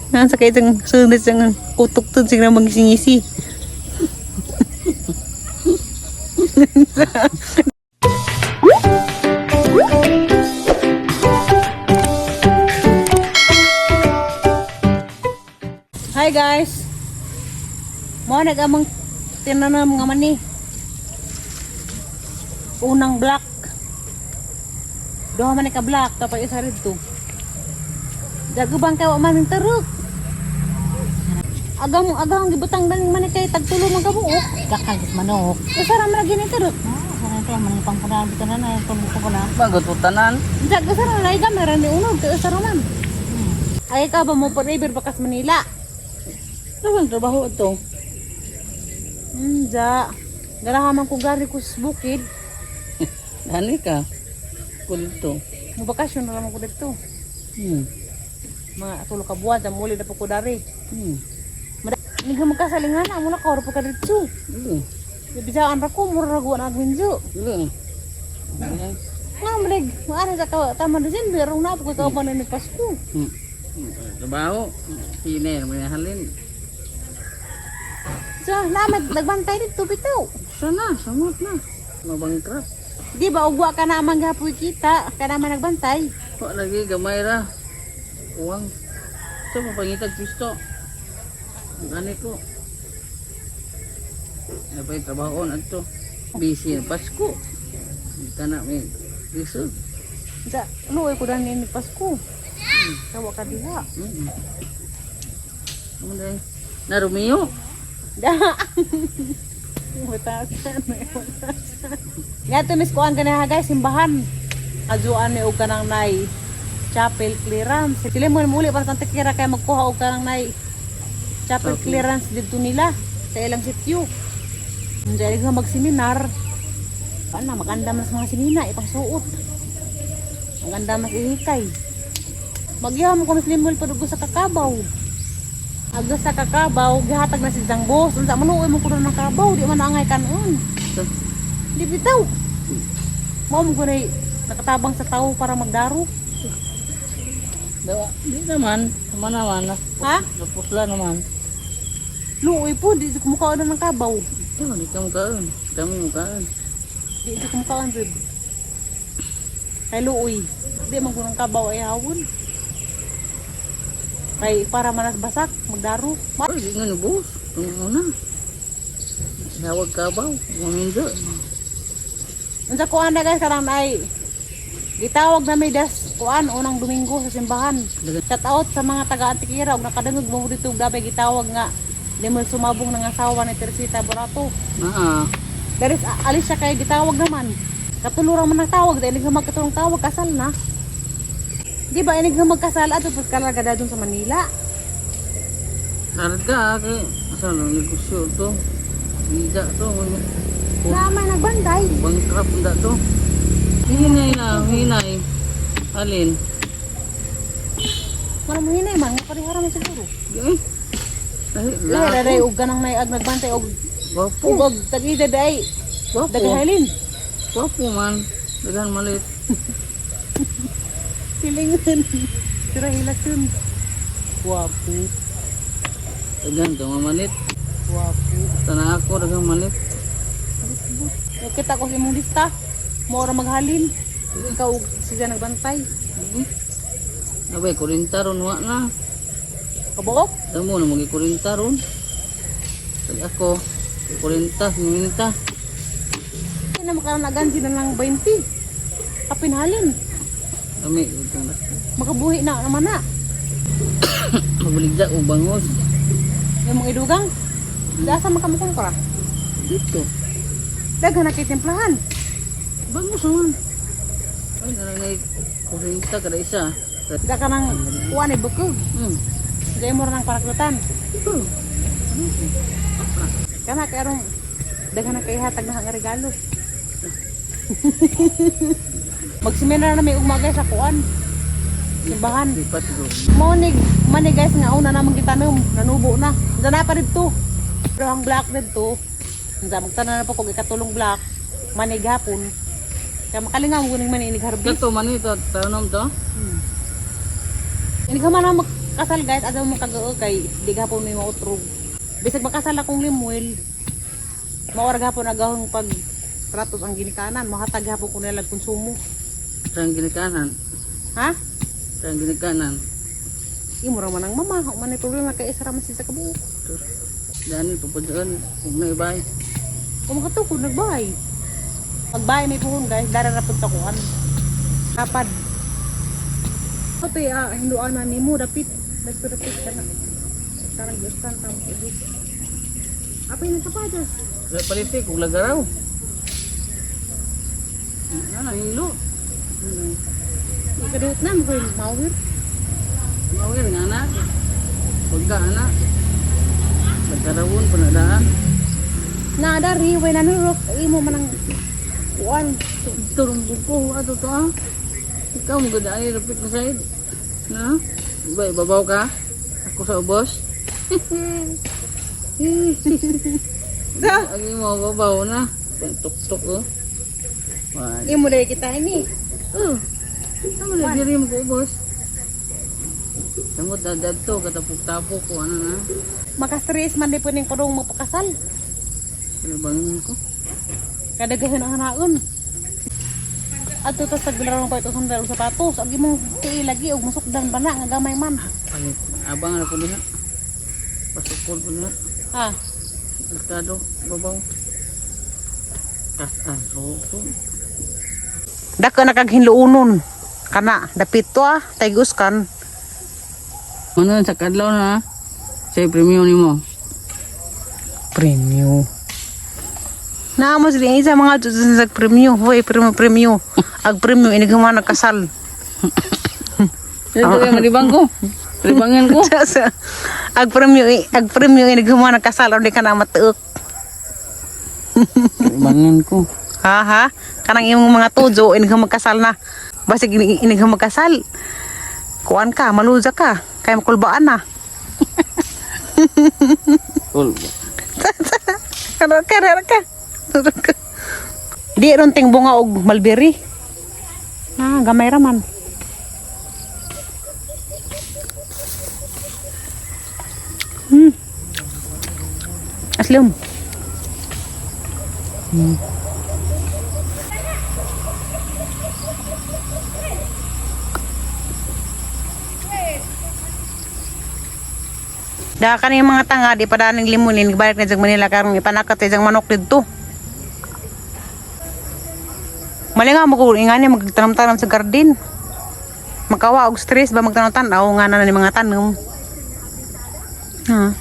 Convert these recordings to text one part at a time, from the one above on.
Nasa kay itong sunod sa kutok to sing na magisingisi. Hi guys. Mo nag-amang tinanam nga mani. Unang black. Duha man ni ka black tapos isa rito. Jagubang kay wa man ning tarok. Agam agang gibutang daning man ni kay tagtulo man kabuok. Kakagis manok. Usa ra man gini tarok. Ah, sana ito, manang pangpunaan dito na na, itong buko ko na. Bago tutanan. Jag usa ra lay gamay ra ni unog kay usa ra man. Ay ka ba mo forever bakas Manila? Ano trabaho ito? Ja. Garahaman ko gari ko sa bukid. Dani ka. Kulito. Mo bakasyon na naman ko dito. Mga tulo ka buwan, sa muli na po ko dari. Hindi ka magkasalingan, amo na kaoro pa ka dito. Ibisaan ra ko, mura ra guwan agwinjo. Nga malig, maana sa ka tama December, na po ko pa na ni Pasko. Trabaho. Pine, may halin. So, naman nagbantay dito bitaw. Sana, samot na. Mabangkrap. Di ba ugwa ka na man gapoy kita, ka naman nagbantay. Wa lagi gamay ra. Uwang. Ito mapangitag pisto. Ang gani ko. Ano pa yung trabaho na ito? Busy na Pasko. Kita na may lisod. Sa luoy ko dan ni Pasko. Kawa ka diha. Ano dahil? Na Romeo. Da. Butasan, butasan. Nga to miss kuan ka na ha, guys, simbahan. Azuan ni og kanang nay chapel clearance. Sila mo muli para sa Antequera kay magkuha og kanang nay chapel Chapel. clearance didto nila sa ilang sityo. Diyan ka magseminar. Paano maganda man sa mga sinina ipangsuot. Maganda mas ihikay. Magyam ko na sila mo sa kakabaw. Aga sa kakabaw, gihatag na si Zangbos. Unsa man uy mo kuno ng kabaw, di man angay kanon. Di bitaw. Mao mo gunay nakatabang sa tao para magdaro. Dawa, di naman. Tama naman. Ha? Napusla naman. Luoy po, di ko mukhaan ng kabaw. Ito, di ka mukhaan. Kami mukhaan. Di ko mukhaan jud. Kay luoy, di man kunong kabaw ay hawon. Kay para manas basak, magdaro. Ay, di nga nubos. Itong una. Tawag kabaw. Mamindo. Unsa kuan na guys karon ay gitawag na may das kuan unang Domingo sa simbahan. Shout out sa mga taga Antikira ug nakadungog mo dito og gabi gitawag nga Limol sumabong ng asawa ni Teresita Borato. Naa. Daris alis siya kay gitawag naman. Katulurang man ang tawag dahil nga magkatulong tawag kasal na. Di ba inig nga magkasal ato pud kalaga dun sa Manila. Targa kay asa no negosyo to. Ida to. Na may nagbantay. Bankrupt na to. Hinay na, hinay. Alin? Wala mo hinay man, nga parehara man siguro. Di eh. Ay, Lahi ra og ganang nay ag nagbantay og Gwapo. ug og tag-ida day. Gwapo. Daghailin. Gwapo man. Daghan malit. Silingan. Sira hilasun. Wapo. Daghan ka mamalit. Wapo. Tana ako daghan malit. Nakita ko sa imong lista. Mo ra maghalin. Ikaw ug siya nagbantay. Abay, 40 ron wa na. Kabuok. Damo na magi 40 ron. Pag ako, 40, 50. Hindi na makaranagan sila ng 20. Kapinhalin. Kami, itong Makabuhi na naman na. mabuligda o bangos. Yung mga idugang. Dasa makamukong ka. Dito. Daghan na kay timplahan. Bangos naman. Ay, naranay 40 kada isa. Da ka nang kuan ay bukog. Gaya mo ra ng paraklutan. Ito. Kana kay arong daghan na kay hatag na nga regalo. Magseminar na may ugma guys sa kuan. Simbahan. Lipat ko. Mo ni mani guys nga una namang gitanom, nanubo na. Unsa na pa didto. Pero ang black didto. Unsa magtanan na po kog ikatulong black, mani gapon. Kaya makalingaw ko ning mani inig harvest. Kato man ito, tanom to. Inig man na Kasal guys, adto mo kagoo kay di gapon may mautrog. Bisag makasal akong Limuel, maora gapon agahong pag tratos ang ginikanan, mahatag gapon ko nila konsumo. Sa ginikanan. Ha? Sa ginikanan. Imo ra man ang mama, wa man ay problema kay isa ra man siya sa kabuok. Dani pupudoon. Huwag na ibay. Kung makatukod nagbahay. Pagbahay may puhon guys, dara ra pud sa kuan. Kapad. Pati ah, hinduan na nimo dapit, dapit dapit kana. Karang gustan ta mo ubos. Apay nang kapadas. Sa paliti, kung lagaraw. Ano, hilo. Ikaduot na mo koy mawir. Mawir nga na. Pagka na. Lagarawon, panadaan. Na dari way nanurok imo man ang kuan. Turong buko, ato to ah. Ikaw, maganda ay, rapit na side. Na? Iba, ibabaw ka? Ako sa ubos? Sa Ang imo, babaw na. Tuk-tuk, oh. Wala. imo dai kita ini. Oh, sama na diri mo ko ubos. Samot na dadto, katapok-tapok ko, ano na. Maka-stress man di po ning kudong magpakasal. Ano bangin ko? Kadagahan ang hanaon. Adto tas tagbilaron ko ito sandal og sapatos. Ag imong tiil lagi og masukdan ba na nga gamay man. Palit. Abang na po niya. Pasukol po niya. Ha. Merkado, babaw. Tas, ah, so, so. Dako na kag hinluonon. Kana dapit to ah, taygus kan. Ano sa kadlaw na, sa premium nimo. Premium. Naamo sila isa mga tutusin sa premium. Hoy, premium, premium. Ag premium inigama nagkasal. Ito yung malibang ko. Libangan ko. Ag premium inigama nagkasal di ka na matuok. Libangan ko. Ha ha? Kanang imong mga tujo inigama magkasal na. Basig inigama magkasal. Kuan ka, maluza ka. Kay makulbaan na. Cool. Karo ka, karo ka. Karo ka. Di ron ting bunga og mulberry. Ah, gamay ra man. Aslom. Da kani mga tanga di pa daning limunin balik na jang Manila karong ipanakat sa manok didto. Mali nga mo ingani magtanom-tanom sa garden. Makawa og stress ba magtanom-tanaw nga na ni mga tanom. Ha.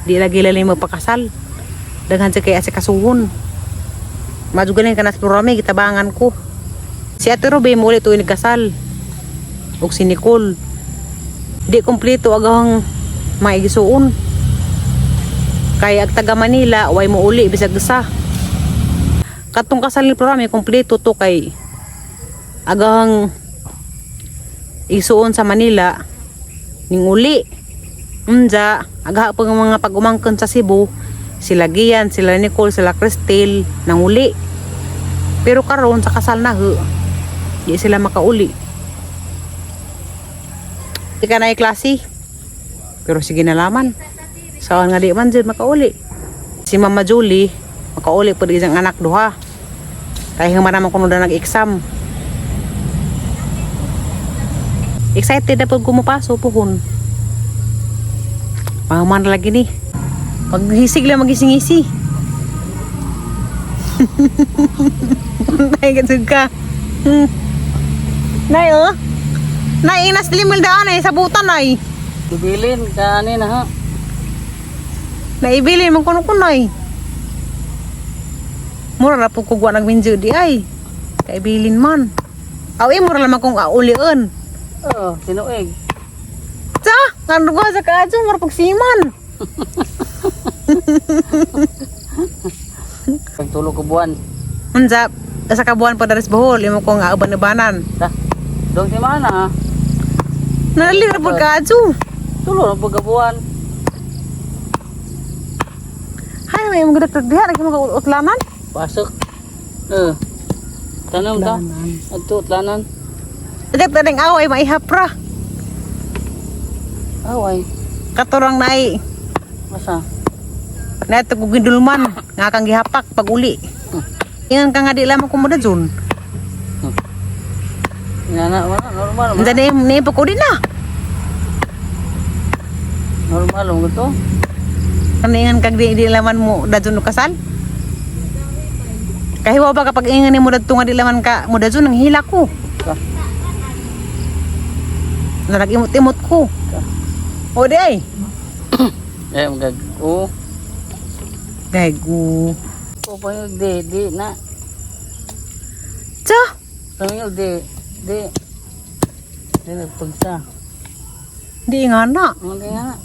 Di lagi lalim magpakasal. Daghan sa kay sa kasuhon. Madugaling ka na sa Rome, gitabangan ko. Si Ate Ruby mo ulit tuwing nagkasal. Og si Nicole. Di kompleto agahang maigisuon. Kay ag taga Manila, way mo uli bisag usa. Katong kasal ni Florami kompleto to kay agahang isuon sa Manila ning uli. Unja, agaha pa ng mga pag-umangkon sa Cebu, sila Gian, sila Nicole, sila Cristel, nang uli. Pero karon sa kasal na ho, di sila makauli. Di ka na klase. Pero sige na laman. Saan nga di man dyan makauli. Si Mama Julie, makauli po di isang anak duha. Kaya nga naman kuno na nag-exam. Excited na pag kumupaso puhon. Pahuman na lagi ni. Paghisig lang magising-isi. Nay, katsug ka. Nay, oh. Nay, inas limil daan ay sabutan ay. Ibilin ka ani na ha. Naibili man kuno kunoy. Mura ra po kugwa nagminjo di ay. Kaibilin man. Aw eh, mura lamang kung aulion. Oh, tinuig. Sa, kanu ko sa kaadyo mura pagsiman. Pagtulo ko buwan. Unsa sa kabuan pa daris Bohol imo kong auban-ubanan. Ta. Dong si mana? Nalali ra pud kaadyo. Tulo na pagkabuan. Hay may imong gidagdag diha nagimo ka utlanan. Pasok. Eh. Tanong ta. Adto tlanan. Dagdag taning away maihap ra. Away. Katurang naay. Masa? Na ito kong gindulman. Nga kang gihapak pag uli. Ingan ka nga di lamang kumuda dyan. Nga na, wala. Normal. Unsa na ni pag uli na. Normal ang gusto. Kaningan kag di laman mo dadun og kasal. Kahiwa ba kapag ingan ni mo dadto nga di laman ka mo dadun ang hila ko. Ka. Nagimot-imot ko. O di ay. Eh, magag. Oo. Gaygo. O pa yung di, di na. Tsa, Sabi nga, di, di. Di nagpagsa. di nga na. Hindi nga na.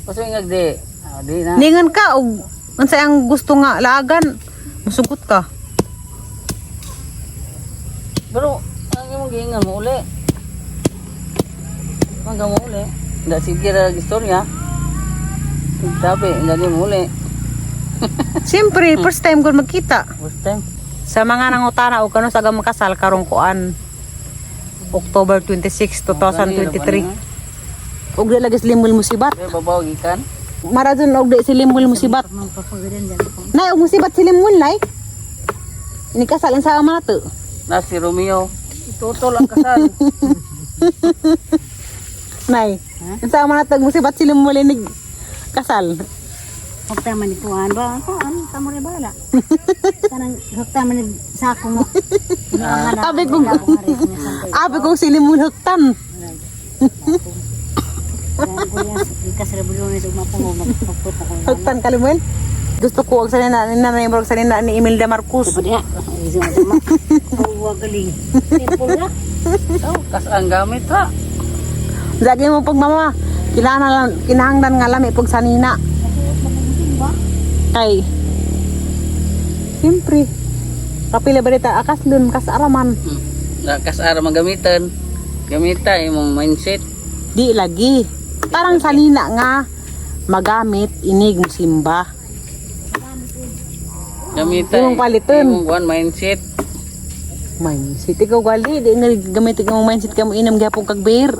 Kasi nga di. Ah, di na. Ningan ka og unsa ang gusto nga laagan, musugot ka. Pero, ang imong giingan mo uli. Ang mo uli. Hindi, sige ra istorya. Sabi, hindi mo uli. Siyempre, first time ko magkita. First time. Sa mga nangutana og kano sa makasal karong kuan October 26, 2023. Og di lagi si Limuel musibat. Di, babaw gikan. Mara dun og di si Limuel musibat. Nay, og musibat si Limuel nay. Ini kasal sa ama nato. Na si Romeo. Tutol ang kasal. Nay, sa ama nato og musibat si Limuel ini kasal. Hugta man ni kuan ba? Kuan, kamo rin bala. Kanang hugta man ni sako mo. Abi kong si Limuel huktan. Huktan ka Limuel. Gusto ko og sanina ni nanay mo og sanina ni Imelda Marcos. Oh, kas ang gamit ha. Lagi mo pag mama, kinahanglan kinahanglan nga lami pag sanina. Kay Siyempre. Kapila ba dita akas dun kas araman. Na kas ara magamitan. Gamita imong mindset. Di lagi. Parang sanina nga magamit inig musimba. Gamita. Imong paliton. Imong one mindset. Mindset ikaw gali di nga gamit ka mo mindset ka mo inom gyapon kag beer.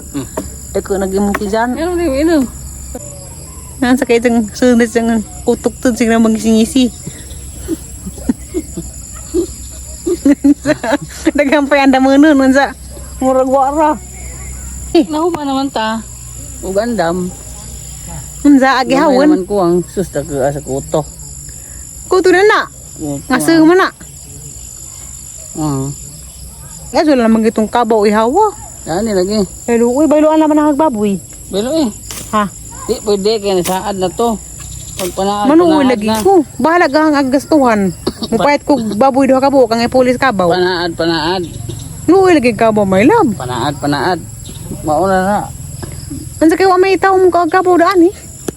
Dako nag-imong tiyan. Ano di inom? Nan sa kay tang sunod sang kutok tun sing mangisingisi. Daghang pa anda mo nun unsa. Murag wara. Nahuma naman ta. Ug andam. Unsa agi Gamay hawon. naman ko ang sus dako sa kuto. Kuto na na. Kuto. Nga man na. Ah. Ya wala naman gitong kabaw ihawa. Ani lagi. Pero uy bayloan naman ang hagbaboy. Belo eh. Ha. Di pwede kay nasaad na to. Pag panaad, Manuoy panaad lagi na. ko. Bahala ka ang agastuhan. Mupayat ko baboy duha ka buok ang ipulis kabaw. Panaad, panaad. Luoy lagi kabaw my love. Panaad, panaad. Mauna na. Unsa kay wa may tawo mo kaagabaw daan eh.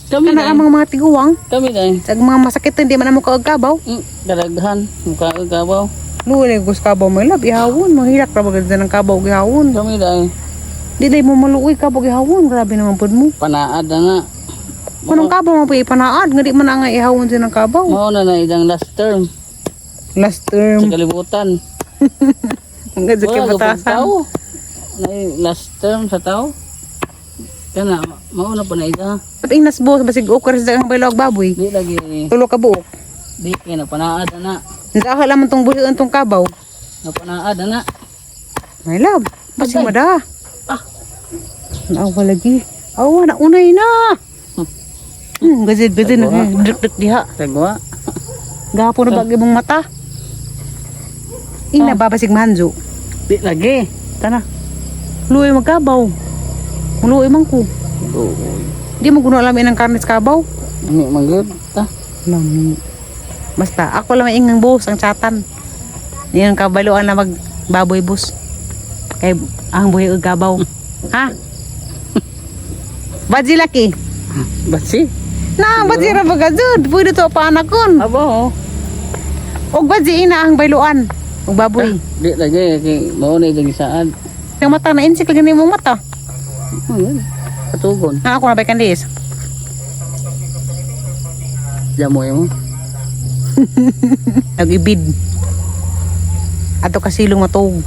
Kami Kana na. ang mga tiguang. Kami na. Sa mga masakit hindi man amo kaagabaw. Daraghan. Mukha ka kabaw. Luoy lagi ko sa kabaw my love. Ihawon mahilak ra bagad ng kabaw gihawon. Kami na. Di day mo maluoy kabaw gihawon. Grabe naman pud mo. Panaad na na. Kunong kabaw mo pa ipanaad nga di man na nga ihawon sa ng kabaw. Mauna na idang last term. Last Sa term. kalibutan. Hanggang sa Wala ka kibatasan. tao. Na last term sa tao. Kana mauna pa na ida. Taping nasbo basig okra sa ang baylog baboy. Di lagi Tulo ka buok. di kay na panaad na. Nasa lang man tong buhi tong kabaw. Napanaad na. My love, basig mada. Ah. Naawa lagi. Awa na unay na. Gazid gazid nag dek diha. Tagwa. Gahapon na bag imong mata. Ina babasig manzo. Di lagi. Tana. Luoy magkabaw. Luoy man ko. Luoy. Di mo kuno alam inang karnes kabaw. Ini manggod ta. Lami. Basta ako lang ingang boss ang chatan. Yung kabaluan na mag baboy boss. Kay ang buhi og gabaw. Ha? Badzi laki. Basi. Na, badzi ra ba jud? Pwede to pa anakon. Abo. Oh. Og badzi ina ang bayluan. Og baboy. Di lagi kay mao na idang saad. Yung mata na insik lagi nimo mata. Katugon. Na ako na bay kandis. Jamoy mo. Nag-ibid. Ato kasilong matug.